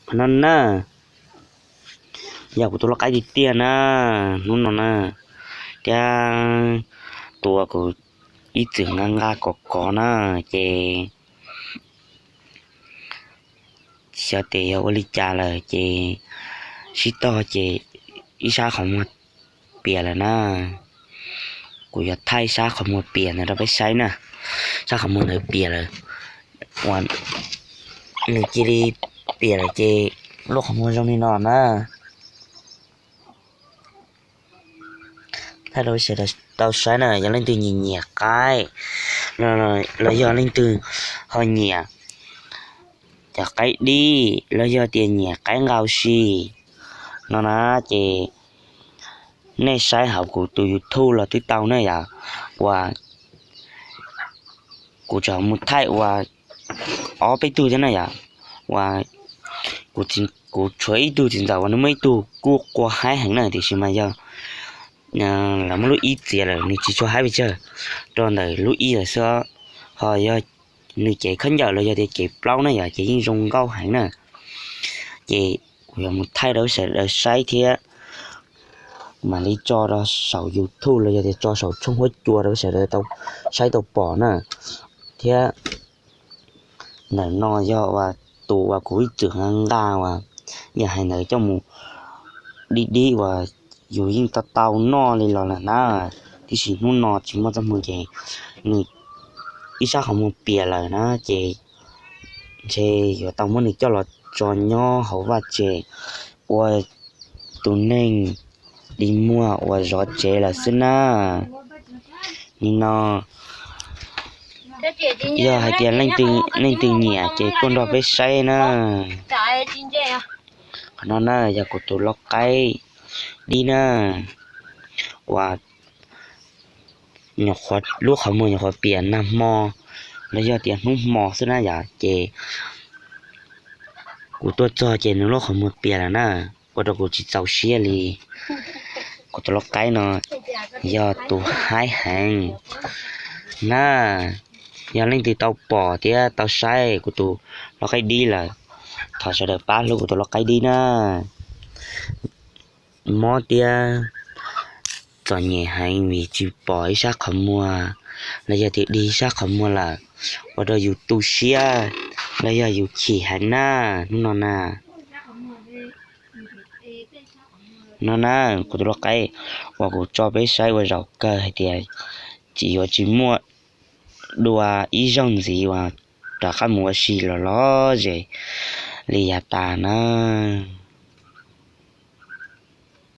Qhov no na, yog kuv tus lau qaib tiag tiag na, hnub no na, thiab tus uas kuv ib txwm nqa nqa kov kov na, ces xyov tes yog ua li cas lawm ces sib tog ces ib sab qhov muag piam lawm na. Kuv yuav thaij sab qhov muag piam ntawd rau peb saib na. Sab qhov muag ntawd piam lawm, uas nws cia li piam lawm ces lub qhov muag zoo li no na. Thaij rau sawv daws tau saib na, yog leej twg nyiam nyiam qaib los yog leej twg ho nyiam cov qaib dib los yog tias nyiam qaib nqaus si no na, ces nej saib hauv kuv tus YouTube los twb tau na yom. Uas kuv tseem mus thaij uas ob peb tug thiab na yom, uas kuv tshuav ib tug txiv ntxawm uas nws muaj ib tug kuj qua haib heev na, tiam sis mas yog lawv muab lub ib txiav lawm nws tsis tshua haib pes tsawg, rau ntawm lub ib lawm xwb. Ho yog nws cev khaub ncaws los yog tias cev plaub na yom ces yeej zoo nkauj heev na. Ces kuv yuav mus thaij rau sawv daws saib thiab mam li tso rau saum YouTube los yog tias tso saum tshooj huab cua rau sawv daws tau saib tau pom na. Thiab ntawm no yog uas tus uas kuv ib txwm nqa nqa uas yog hais ntawd coj mus dib dib uas yus yeej tau tau noj li los lawm na, tiam sis hnub no tsis muaj txoj hmoo ces nws ib sab qhov muag piam lawm na, ces ntshe yuav tau muab nws coj los tso nyob hauv vaj tse ua tus neeg dig muag uas zov tsev lawm xwb na. Nim no yog hais tias leej twg nyiam ces tuaj nrog peb saib na. Qhov no na yog kuv tus lau qaib dib na, uas nyuam qhuav lub qhov muag nyuam qhuav piam nag hmo los yog tias hnub hmo xwb na yom, ces kuv tuaj txog ces nws lub qhov muag piam lawm na, ua rau kuv tsis txaus siab li. Kuv tus lau qaib no yog tus haib heev na. Yog leej twg tau pom thiab tau saib kuv tus lau qaib dib lawm, thov sawv daws pab hlub kuv tus lau qaib dib na. Mob thiab txom nyem heev vim tsis pom ib sab qhov muag los yog tias dig ib sab qhov muag lawm, ua rau yus tu siab los yog yus chim heev na, hnub no na. No na, kuv tus lau qaib uas kuv tso peb saib ua zaum kawg hais tias tsis yuav tsis muaj dua ib zaug ntxiv uas rov qab mus ua si los lom zem li yav tas na.